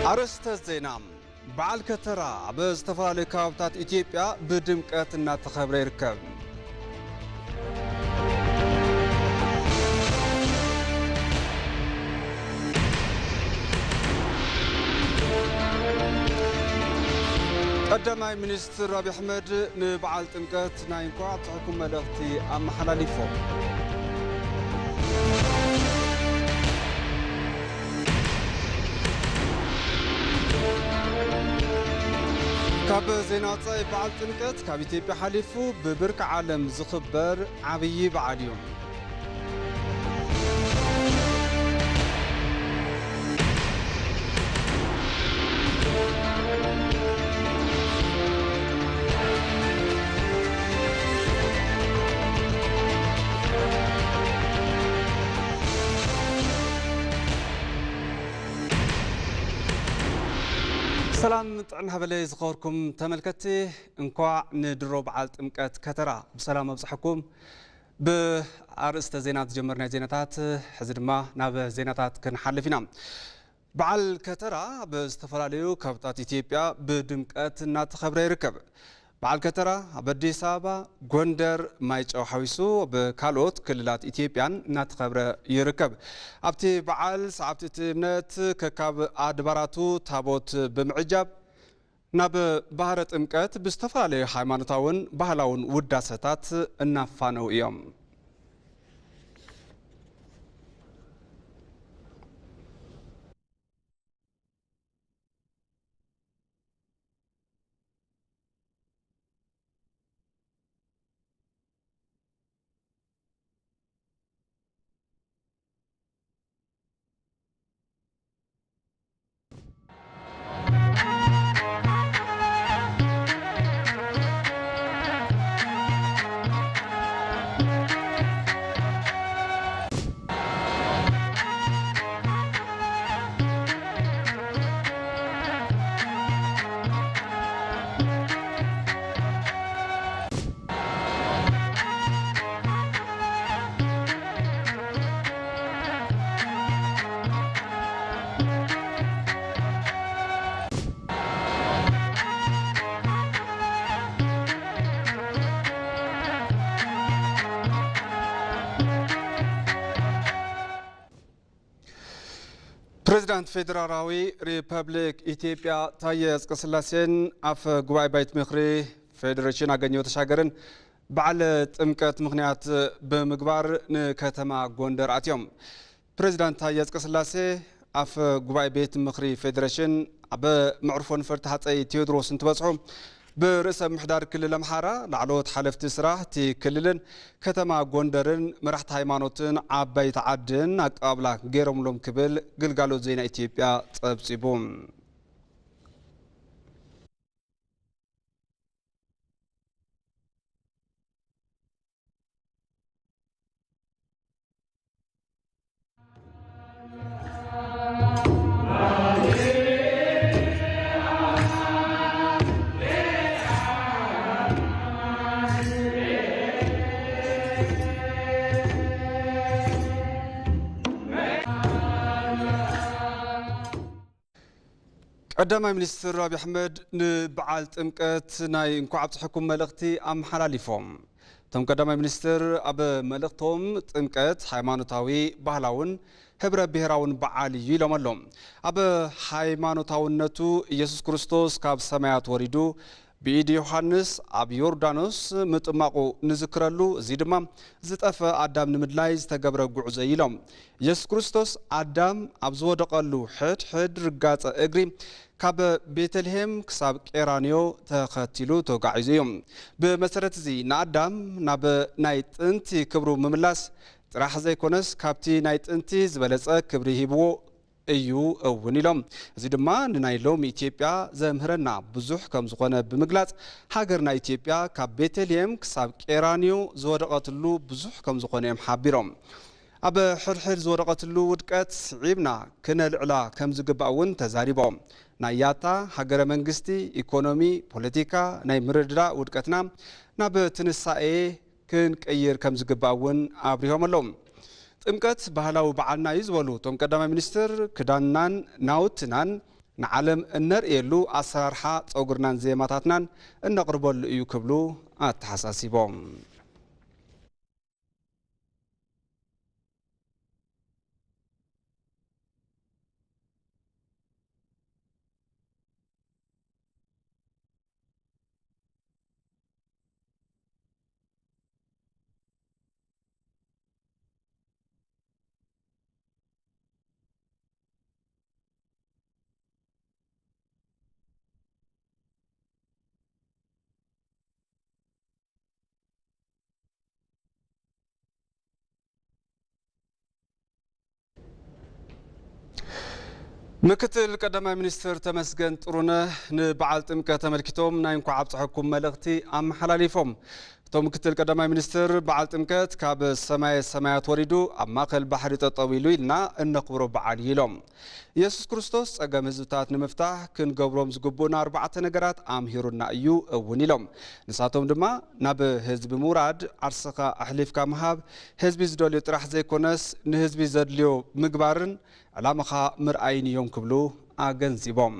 ኣርእስተ ዜና። በዓል ከተራ ኣብ ዝተፈላለዩ ከባብታት ኢትዮጵያ ብድምቀት እናተኸብረ ይርከብ። ቀዳማይ ሚኒስትር ኣብይ ኣሕመድ ንበዓል ጥምቀት ናይ እንኳዕ ኣብፀሐኩም መልእኽቲ ኣመሓላሊፎም። ካብ ዜና ወፃኢ፣ በዓል ጥምቀት ካብ ኢትዮጵያ ሓሊፉ ብብርኪ ዓለም ዝኽበር ዓብዪ በዓል እዩ። ሰላም ጥዕና ሃበለይ ዝኸበርኩም ተመልከትቲ፣ እንኳዕ ንድሮ በዓል ጥምቀት ከተራ ብሰላም ኣብፅሐኩም። ብኣርእስተ ዜና ዝጀመርናዮ ዜናታት፣ ሕዚ ድማ ናብ ዜናታት ክንሓልፍ ኢና። በዓል ከተራ ኣብ ዝተፈላለዩ ከባብታት ኢትዮጵያ ብድምቀት እናተኸብረ ይርከብ። በዓል ከተራ ኣብ ኣዲስ ኣበባ፣ ጎንደር፣ ማይጨው ሓዊሱ ኣብ ካልኦት ክልላት ኢትዮጵያን እናተኸብረ ይርከብ። ኣብቲ በዓል ሰዓብቲ እቲ እምነት ከካብ ኣድባራቱ ታቦት ብምዕጃብ ናብ ባህረ ጥምቀት ብዝተፈላለዩ ሃይማኖታውን ባህላውን ውዳሰታት እናፋነው እዮም። ፕሬዚዳንት ፌዴራላዊ ሪፐብሊክ ኢትዮጵያ ታየ ኣጽቀስላሴን ኣፈ ጉባኤ ቤት ምኽሪ ፌዴሬሽን ኣገኘሁ ተሻገርን በዓል ጥምቀት ምኽንያት ብምግባር ንከተማ ጎንደር ኣትዮም። ፕሬዚዳንት ታየ ኣጽቀስላሴ ኣፈ ጉባኤ ቤት ምኽሪ ፌዴሬሽን ኣብ መዕርፎ ነፈርቲ ሃፀይ ቴዎድሮስ እንትበፅሑ፣ ብርእሰ ምምሕዳር ክልል ኣምሓራ፣ ላዕለዎት ሓለፍቲ ስራሕ እቲ ክልልን ከተማ ጎንደርን መራሕቲ ሃይማኖትን ዓባይቲ ዓድን ኣቀባብላ ገይሮምሎም ክብል ግልጋሎት ዜና ኢትዮጵያ ጸብጺቡ። ቀዳማይ ሚኒስትር ኣብይ ኣሕመድ ንበዓል ጥምቀት ናይ እንኳዕ ኣብፀሐኩም መልእኽቲ ኣመሓላሊፎም። እቶም ቀዳማይ ሚኒስትር ኣብ መልእኽቶም፣ ጥምቀት ሃይማኖታዊ፣ ባህላውን ህብረ ብሔራውን በዓል እዩ ኢሎም ኣለዉ። ኣብ ሃይማኖታውነቱ፣ ኢየሱስ ክርስቶስ ካብ ሰማያት ወሪዱ ብኢድ ዮሃንስ ኣብ ዮርዳኖስ ምጥማቑ ንዝክረሉ፣ እዚ ድማ ዝጠፍአ ኣዳም ንምድላይ ዝተገብረ ጉዕዞ እዩ ኢሎም። ኢየሱስ ክርስቶስ ኣዳም ኣብ ዝወደቐሉ ሕድሕድ ርጋጸ እግሪ ካብ ቤተልሔም ክሳብ ቄራንዮ ተኸቲሉ ተጓዒዙ እዩ። ብመሰረት እዚ ንኣዳም ናብ ናይ ጥንቲ ክብሩ ምምላስ ጥራሕ ዘይኮነስ ካብቲ ናይ ጥንቲ ዝበለጸ ክብሪ ሂብዎ እዩ እውን ኢሎም። እዚ ድማ ንናይ ሎሚ ኢትዮጵያ ዘምህረና ብዙሕ ከም ዝኾነ ብምግላጽ፣ ሃገርና ኢትዮጵያ ካብ ቤተልሔም ክሳብ ቄራንዮ ዝወደቐትሉ ብዙሕ ከም ዝኾነ እዮም ሓቢሮም። ኣብ ሕድሕድ ዝወደቐትሉ ውድቀት ስዒብና ክነልዕላ ከም ዝግባእ እውን ተዛሪቦም። ናይ ያታ ሃገረ መንግስቲ፣ ኢኮኖሚ፣ ፖለቲካ፣ ናይ ምርድዳእ ውድቀትና ናብ ትንሳኤ ክንቅይር ከም ዝግባእ እውን ኣብሪሆም ኣለዉ። ጥምቀት ባህላዊ በዓልና እዩ ዝበሉ እቶም ቀዳማይ ሚኒስትር፣ ክዳንናን ናውትናን ንዓለም እነርእየሉ ኣሰራርሓ ጸጉርናን ዜማታትናን እነቕርበሉ እዩ ክብሉ ኣተሓሳሲቦም። ምክትል ቀዳማይ ሚኒስትር ተመስገን ጥሩነህ ንበዓል ጥምቀት ተመልኪቶም ናይ እንኳዕ ኣብፀሐኩም መልእኽቲ ኣመሓላሊፎም። እቶም ምክትል ቀዳማይ ሚኒስትር፣ በዓል ጥምቀት ካብ ሰማየ ሰማያት ወሪዱ ኣብ ማእኸል ባሕሪ ጠጠው ኢሉ ኢልና እነኽብሮ በዓል እዩ ኢሎም። ኢየሱስ ክርስቶስ ጸገም ህዝብታት ንምፍታሕ ክንገብሮም ዝግብኡና ኣርባዕተ ነገራት ኣምሂሩና እዩ እውን ኢሎም። ንሳቶም ድማ ናብ ህዝቢ ምውራድ፣ ዓርስኻ ኣሕሊፍካ ምሃብ፣ ህዝቢ ዝደልዮ ጥራሕ ዘይኮነስ ንህዝቢ ዘድልዮ ምግባርን ዕላማኻ ምርኣይን እዮም ክብሉ ኣገንዚቦም።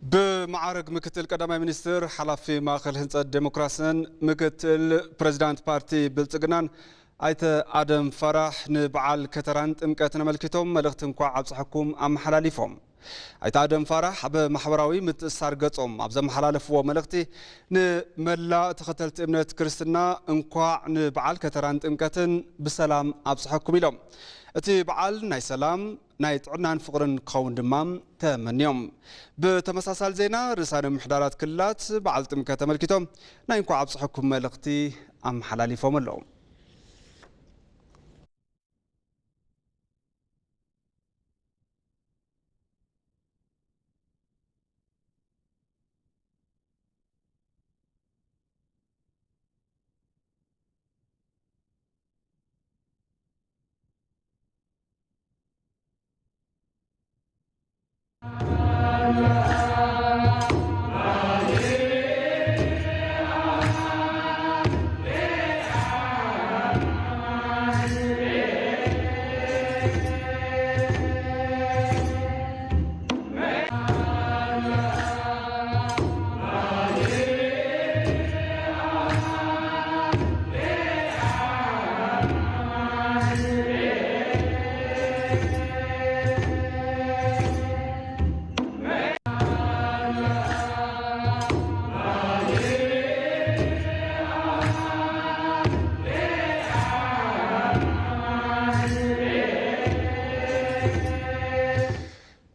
ብመዓረግ ምክትል ቀዳማይ ሚኒስትር፣ ሓላፊ ማእኸል ህንፀት ዴሞክራስን ምክትል ፕሬዚዳንት ፓርቲ ብልፅግናን ኣይተ ኣደም ፋራሕ ንበዓል ከተራን ጥምቀትን ኣመልኪቶም መልእኽቲ እንኳዕ ኣብፀሐኩም ኣመሓላሊፎም። ኣይተ ኣደም ፋራሕ ኣብ ማሕበራዊ ምትእስሳር ገጾም ኣብ ዘመሓላለፍዎ መልእኽቲ፣ ንመላእ ተኸተልቲ እምነት ክርስትና እንኳዕ ንበዓል ከተራን ጥምቀትን ብሰላም ኣብፀሐኩም ኢሎም። እቲ በዓል ናይ ሰላም፣ ናይ ጥዕናን ፍቕርን ክኸውን ድማ ተመንዮም። ብተመሳሳሊ ዜና፣ ርእሳነ ምምሕዳራት ክልላት በዓል ጥምቀት ተመልኪቶም ናይ እንኳዕ ኣብፀሐኩም መልእኽቲ ኣመሓላሊፎም ኣለዉ።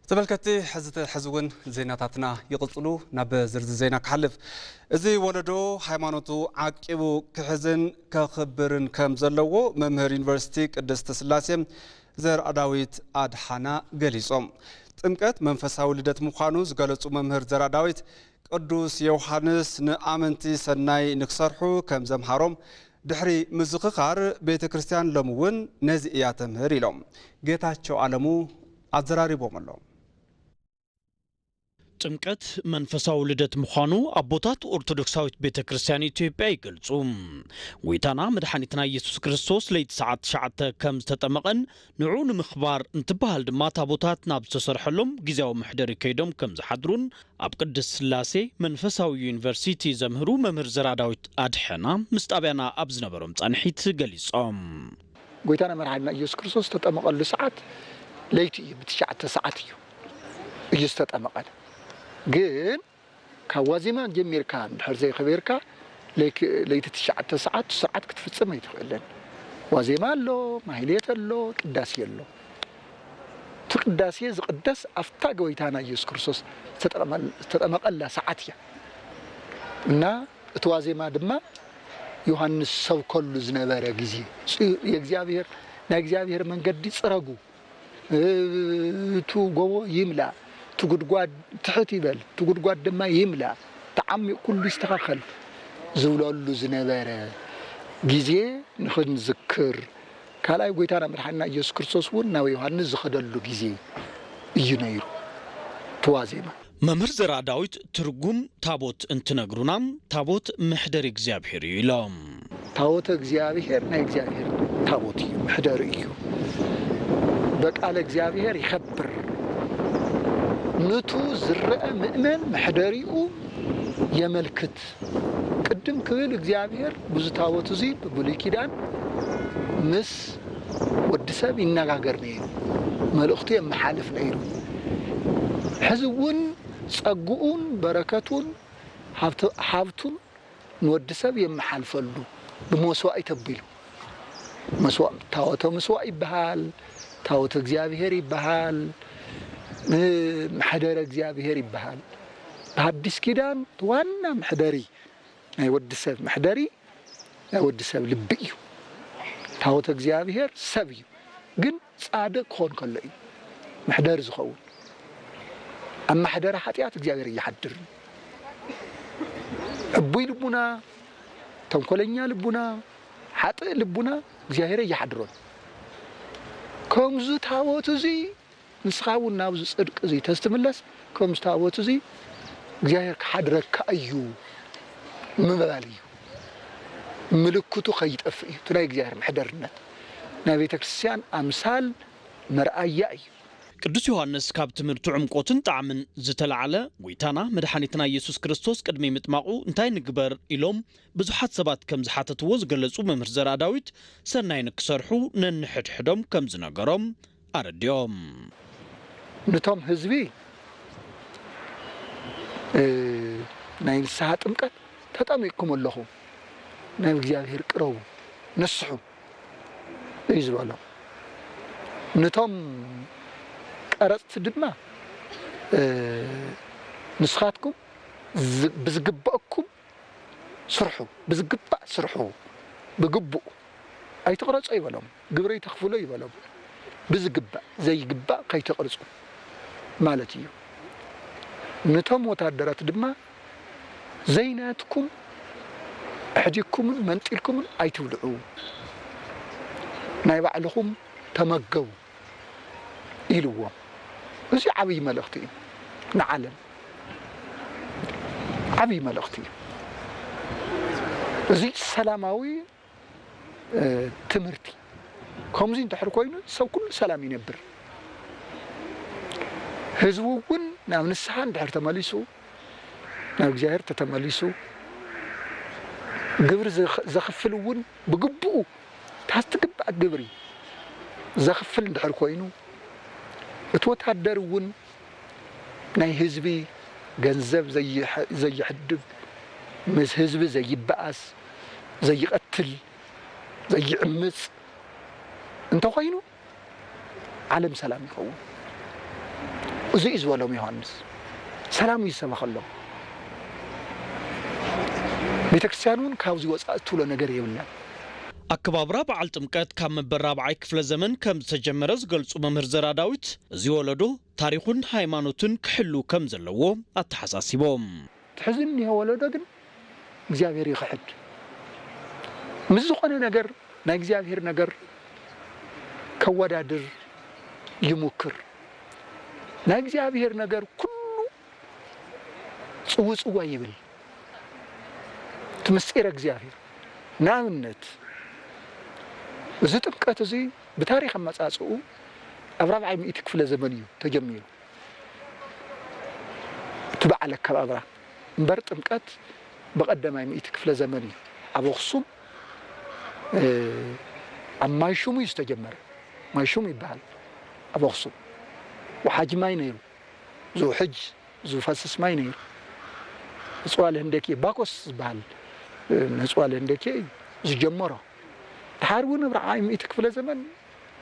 ተመልከትቲ፣ ሕዚ፣ ሕዚ እውን ዜናታትና ይቕጽሉ። ናብ ዝርዝር ዜና ክሓልፍ፣ እዚ ወለዶ ሃይማኖቱ ዓቂቡ ክሕዝን ከኽብርን ከም ዘለዎ መምህር ዩኒቨርሲቲ ቅድስት ስላሴ ዘርኣዳዊት ኣድሓና ገሊጾም። ጥምቀት መንፈሳዊ ልደት ምዃኑ ዝገለጹ መምህር ዘርኣዳዊት፣ ቅዱስ ዮሃንስ ንኣመንቲ ሰናይ ንክሰርሑ ከም ዘምሃሮም ድሕሪ ምዝኽኻር፣ ቤተ ክርስቲያን ሎሚ እውን ነዚ እያ ተምህር ኢሎም ጌታቸው ኣለሙ ኣዘራሪቦም ኣሎ። ጥምቀት መንፈሳዊ ልደት ምዃኑ ኣቦታት ኦርቶዶክሳዊት ቤተ ክርስቲያን ኢትዮጵያ ይገልጹ። ጎይታና መድሓኒትና ኢየሱስ ክርስቶስ ለይቲ ሰዓት ትሽዓተ ከም ዝተጠመቐን ንዕኡ ንምኽባር እንትበሃል ድማ ታቦታት ናብ ዝተሰርሐሎም ግዝያዊ መሕደሪ ከይዶም ከም ዝሓድሩን ኣብ ቅድስት ስላሴ መንፈሳዊ ዩኒቨርሲቲ ዘምህሩ መምህር ዘራዳዊት ኣድሐና ምስ ጣብያና ኣብ ዝነበሮም ጻንሒት ገሊጾም። ጎይታና መድሓኒና ኢየሱስ ክርስቶስ ዝተጠመቐሉ ሰዓት ለይቲ እዩ፣ ብትሽዓተ ሰዓት እዩ እዩ ዝተጠመቐ። ግን ካብ ዋዜማ ጀሚርካ እንድሕር ዘይኸቢርካ ለይክ-፣ ለይቲ ትሽዓተ ሰዓት ስርዓት ክትፍጽም ኣይትኽእልን። ዋዜማ ኣሎ፣ ማህሌት ኣሎ፣ ቅዳሴ ኣሎ። እቲ ቅዳሴ ዝቕደስ ኣብታ ጎይታና ኢየሱስ ክርስቶስ ዝተጠመ-፣ ዝተጠመቐላ ሰዓት እያ። እና እቲ ዋዜማ ድማ ዮሃንስ ሰብከሉ ዝነበረ ግዜ፣ ጽ-፣ የእግዚኣብሔር፣ ናይ እግዚኣብሔር መንገዲ ጽረጉ፣ እቱ ጎቦ ይምላእ፣ እቲ ጉድጓድ ትሕት ይበል፣ እቲ ጉድጓድ ድማ ይምላእ፣ ተዓሚቕ ኩሉ ይስተኻኸል ዝብለሉ ዝነበረ ግዜ ንኽንዝክር፣ ካልኣይ ጎይታና መድሓንና ኢየሱስ ክርስቶስ እውን ናብ ዮሃንስ ዝኸደሉ ግዜ እዩ ነይሩ። እቲ ዋዜማ። መምህር ዘርኣ ዳዊት ትርጉም ታቦት እንትነግሩና፣ ታቦት መሕደሪ እግዚኣብሔር እዩ ኢሎም። ታቦተ እግዚኣብሔር ናይ እግዚኣብሔር ታቦት እዩ፣ መሕደሪ እዩ። በቃለ እግዚኣብሔር ይኸብር። ንቱ ዝረአ ምእመን መሕደሪኡ የመልክት። ቅድም ክብል እግዚኣብሔር ብዙ ታቦት እዙይ ብብሉይ ኪዳን ምስ ወዲ ሰብ ይነጋገር ነይሩ፣ መልእኽቱ የመሓልፍ ነይሩ። ሕዚ እውን ጸግኡን በረከቱን ሃብቱ-፣ ሃብቱን ንወዲ ሰብ የመሓልፈሉ ብመስዋእቲ ኣቢሉ። መስዋ-፣ ታቦተ ምስዋእ ይበሃል፣ ታቦተ እግዚኣብሔር ይበሃል፣ እ፣ መሕደረ እግዚኣብሔር ይበሃል። ብሃዲስ ኪዳን ዋና መሕደሪ ናይ ወዲ ሰብ መሕደሪ ናይ ወዲ ሰብ ልቢ እዩ። ታቦተ እግዚኣብሔር ሰብ እዩ፣ ግን ጻድቕ ክኾን ከሎ እዩ መሕደሪ ዝኸውን። ኣብ ማሕደሪ ሓጢኣት እግዚኣብሔር ኣይሓድርን። ዕቡይ ልቡና፣ ተንኮለኛ ልቡና፣ ሓጥእ ልቡና እግዚኣብሔር ኣይሓድሮን። ከምዙ ታቦት እዙይ ንስኻ እውን ናብዚ ጽድቂ እዚ ተስትምለስ፣ ከምዚ ታቦት እዚ እግዚኣብሔር ክሓድረካ እዩ ምባል እዩ። ምልክቱ ከይጠፍእ እዩ። እቲ ናይ እግዚኣብሔር መሕደርነት ናይ ቤተ ክርስቲያን ኣምሳል መርኣያ እዩ። ቅዱስ ዮሃንስ ካብ ትምህርቱ ዕምቆትን ጣዕምን ዝተላዕለ፣ ጎይታና መድሓኒትና ኢየሱስ ክርስቶስ ቅድሚ ምጥማቑ እንታይ ንግበር ኢሎም ብዙሓት ሰባት ከም ዝሓተትዎ ዝገለጹ መምህር ዘርኣ ዳዊት፣ ሰናይ ንክሰርሑ ነንሕድሕዶም ከም ዝነገሮም ኣረዲኦም። ንቶም ህዝቢ፣ እ፣ ናይ ንስሓ ጥምቀት ተጠሚቅኩም ኣለኹም፣ ናብ እግዚኣብሔር ቅረቡ፣ ንስሑ እዩ ዝበሎም። ንቶም ቀረጽቲ ድማ፣ እ፣ ንስኻትኩም ዝ-፣ ብዝግበኣኩም ስርሑ፣ ብዝግባእ ስርሑ፣ ብግቡእ ኣይትቕረጾ ይበሎም፣ ግብሪ ኣይተኽፍሎ ይበሎም። ብዝግባእ፣ ዘይግባእ ከይተቕርጹ ማለት እዩ። ነቶም ወታደራት ድማ ዘይናትኩም ኣሕዲግኩምን መንጢልኩምን ኣይትብልዑ፣ ናይ ባዕልኹም ተመገቡ ኢልዎም። እዚ ዓብዪ መልእኽቲ እዩ ንዓለም፣ ዓብዪ መልእኽቲ እዩ። እዚ ሰላማዊ፣ እ፣ ትምህርቲ። ከምዚ እንድሕር ኮይኑ ሰብ ኩሉ ሰላም ይነብር። ህዝቡ እውን ናብ ንስሓ እንድሕር ተመሊሱ፣ ናብ እግዚኣብሔር ተተመሊሱ፣ ግብሪ ዘኽ-፣ ዘኽፍል እውን ብግብኡ ታትግባእ ግብሪ ዘኽፍል እንድሕር ኮይኑ፣ እቲ ወታደር እውን ናይ ህዝቢ ገንዘብ ዘይሕ-፣ ዘይሕድግ፣ ምስ ህዝቢ ዘይበኣስ፣ ዘይቐትል፣ ዘይዕምጽ እንተኾይኑ፣ ዓለም ሰላም ይኸውን። እዚ እዩ ዝበሎም ዮሃንስ። ሰላም እዩ ዝሰበኸሎም። ቤተ ክርስቲያን እውን ካብዚ ወፃእ እትብሎ ነገር የብላን። ኣከባብራ በዓል ጥምቀት ካብ መበል ራብዓይ ክፍለ ዘመን ከም ዝተጀመረ ዝገልጹ መምህር ዘርኣ ዳዊት፣ እዚ ወለዶ ታሪኹን ሃይማኖትን ክሕሉ ከም ዘለዎ ኣተሓሳሲቦም። እቲ ሕዚ እኒሆ ወለዶ ግን እግዚኣብሔር ይኽሕድ። ምስ ዝኾነ ነገር ናይ እግዚኣብሔር ነገር ከወዳድር ይሙክር። ናይ እግዚኣብሔር ነገር ኩሉ ጽውጽዋይ ይብል። እቲ ምስጢረ እግዚኣብሔር። ንኣብነት፣ እዚ ጥምቀት እዚ ብታሪኽ ኣመጻጽኡ ኣብ ራብዓይ ሚእቲ ክፍለ ዘመን እዩ ተጀሚሩ። እቲ በዓል ኣከባብራ እምበር ጥምቀት ብቐዳማይ ሚእቲ ክፍለ ዘመን እዩ ኣብ ኣኽሱም፣ እ፣ ኣብ ማይሹም እዩ ዝተጀመረ። ማይሹም ይበሃል ኣብ ኣኽሱም። ወሓጅ ማይ ነይሩ። ዝውሕጅ ዝፈስስ ማይ ነይሩ። ንጽዋለ ህንደኬ ባኮስ ዝበሃል፣ እ፣ ንጽዋለ ህንደኬ እዩ ዝጀመሮ። ድሓር እውን ኣብ ራብዓይ ሚእቲ ክፍለ ዘመን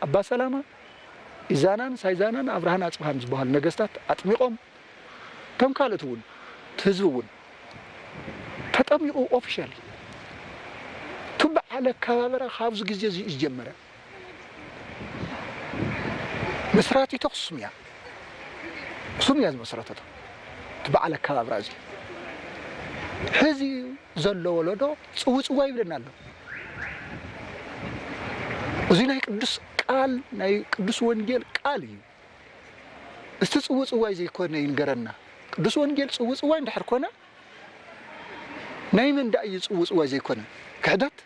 ኣባ ሰላማ፣ ኢዛናን ሳይዛናን ኣብርሃን ኣጽብሃን ዝበሃሉ ነገስታት ኣጥሚቖም፣ እቶም ካልኦት እውን፣ እቲ ህዝቢ እውን ተጠሚቑ ኦፊሻሊ። እቲ በዓል ኣከባብራ ካብዚ ግዜ እዚ እዩ ዝጀመረ። መስራቲት ኣኽሱም እያ። ኣኽሱም እያ ዝመስረተቶ። እቲ በዓል ኣከባብራ እዚ። ሕዚ ዘሎ ወለዶ ጽውጽዋይ ይብለና ኣሎ። እዚ ናይ ቅዱስ ቃል፣ ናይ ቅዱስ ወንጌል ቃል እዩ። እስቲ ጽውጽዋይ ዘይኮነ ይንገረና። ቅዱስ ወንጌል ጽውጽዋይ እንድሕር ኮነ፣ ናይ መን ደኣ እዩ ጽውጽዋይ ዘይኮነ? ክሕደት?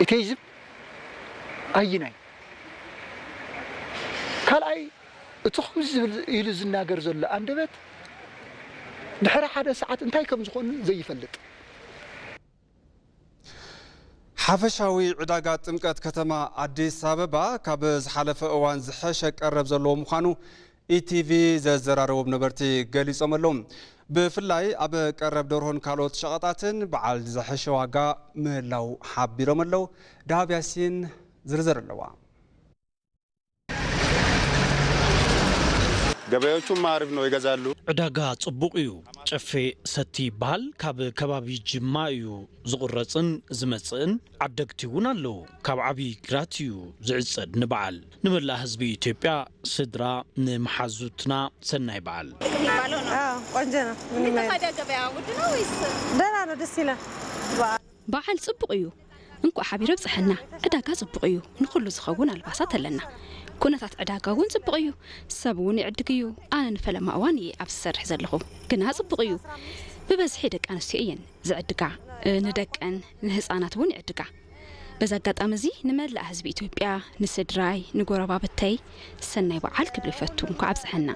ኤቴይዝም? ኣይናይ? ካልኣይ፣ እቲ ከምዚ ዝብል ኢሉ ዝናገር ዘሎ ኣንደበት፣ ድሕሪ ሓደ ሰዓት እንታይ ከም ዝኾኑ ዘይፈልጥ። ሓፈሻዊ ዕዳጋ ጥምቀት ከተማ ኣዲስ ኣበባ ካብ ዝሓለፈ እዋን ዝሐሸ ቀረብ ዘለዎ ምዃኑ ኢቲቪ ዘዘራረቦም ነበርቲ ገሊጾም ኣለዉ። ብፍላይ ኣብ ቀረብ ደርሆን ካልኦት ሸቐጣትን በዓል ዝሐሸ ዋጋ ምህላው ሓቢሮም ኣለዉ። ደሃብ ያሲን ዝርዝር ኣለዋ። ገበያዎቹም አሪፍ ነው፣ ይገዛሉ። ዕዳጋ ጽቡቕ እዩ። ጨፌ ሰቲ ይበሃል። ካብ ከባቢ ጅማ እዩ ዝቑረጽን ዝመጽእን። ዓደግቲ እውን ኣለዉ። ካብ ዓብዪ ግራት እዩ ዝዕጸድ ንበዓል። ንመላእ ህዝቢ ኢትዮጵያ፣ ስድራ፣ ንመሓዙትና ሰናይ በዓል። አዎ፣ ቆንጆ ነው። ምንም አይልም። ታዲያ ገበያ ውድ ነው ወይስ? ደህና ነው፣ ደስ ይላል። በዓል ጽቡቕ እዩ። እንኳዕ ሓቢሩ ኣብጽሐና። ዕዳጋ ጽቡቕ እዩ። ንኹሉ ዝኸውን ኣልባሳት ኣለና። ኩነታት ዕዳጋ እውን ጽቡቕ እዩ። ሰብ እውን ይዕድግ እዩ። ኣነ ንፈለማ እዋን እየ ኣብዚ ዝሰርሕ ዘለኹ። ግና ጽቡቕ እዩ። ብበዝሒ ደቂ ኣንስትዮ እየን ዝዕድጋ። እ፣ ንደቀን ንህጻናት እውን ይዕድጋ። በዚ ኣጋጣሚ እዚ ንመላእ ህዝቢ ኢትዮጵያ፣ ንስድራይ፣ ንጎረባብተይ ሰናይ በዓል ክብል ይፈቱ። እንኳዕ ኣብጽሐና።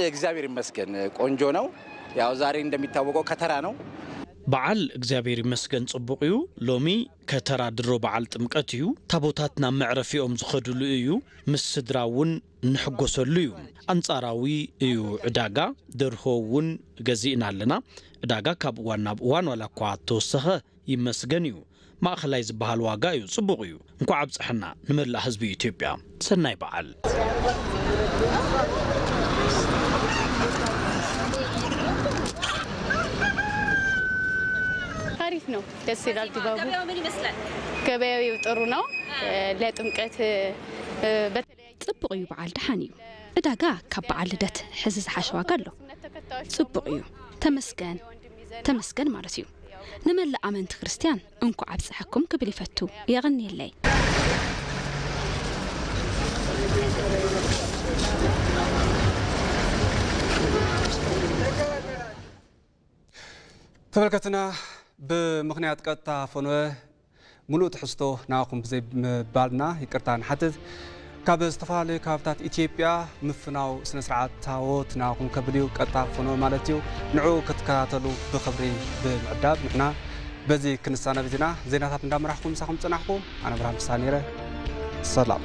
እግዚአብሔር ይመስገን ቆንጆ ነው። ያው ዛሬ እንደሚታወቀው ከተራ ነው። በዓል እግዚኣብሔር ይመስገን ጽቡቕ እዩ። ሎሚ ከተራ ድሮ በዓል ጥምቀት እዩ። ታቦታት ናብ መዕረፊኦም ዝኸድሉ እዩ። ምስ ስድራ እውን እንሕጎሰሉ እዩ። ኣንጻራዊ እዩ ዕዳጋ። ደርሆ እውን ገዚእና ኣለና። ዕዳጋ ካብ እዋን ናብ እዋን ዋላ እኳ ተወሰኸ ይመስገን እዩ። ማእኸላይ ዝበሃል ዋጋ እዩ፣ ጽቡቕ እዩ። እንኳዕ ኣብጽሐና ንመላእ ህዝቢ ኢትዮጵያ። ሰናይ በዓል። አሪፍ ነው፣ ደስ ይላል ድባቡ። ገበያው ምን ይመስላል? ገበያው ጥሩ ነው። ለጥምቀት በተለያየ ጽቡቕ እዩ፣ በዓል ደሓን እዩ። ዕዳጋ ካብ በዓል ልደት ሕዚ ዝሓሸ ዋጋ ኣሎ። ጽቡቕ እዩ። ተመስገን ተመስገን ማለት እዩ። ንመላእ ኣመንቲ ክርስትያን እንኳዕ ኣብጽሐኩም ክብል ይፈቱ። የቐንየለይ። ተመልከትና፣ ብምኽንያት ቀጥታ ፈነወ ሙሉእ ትሕዝቶ ናባኹም ብዘይ ምባልና ይቅርታ ንሓትት። ካብ ዝተፈላለዩ ከባብታት ኢትዮጵያ ምፍናው ስነ ስርዓት ታቦት ናባኹም ከብል እዩ። ቀጥታ ፈነወ ማለት እዩ። ንዑ ክትከታተሉ ብኽብሪ ብምዕዳብ ንሕና በዚ ክንሰናበት ኢና። ዜናታት እንዳመራሕኩም ምሳኹም ጸናሕኩ። ኣነ ኣብርሃም ፍስሃ ነይረ። ሰላም።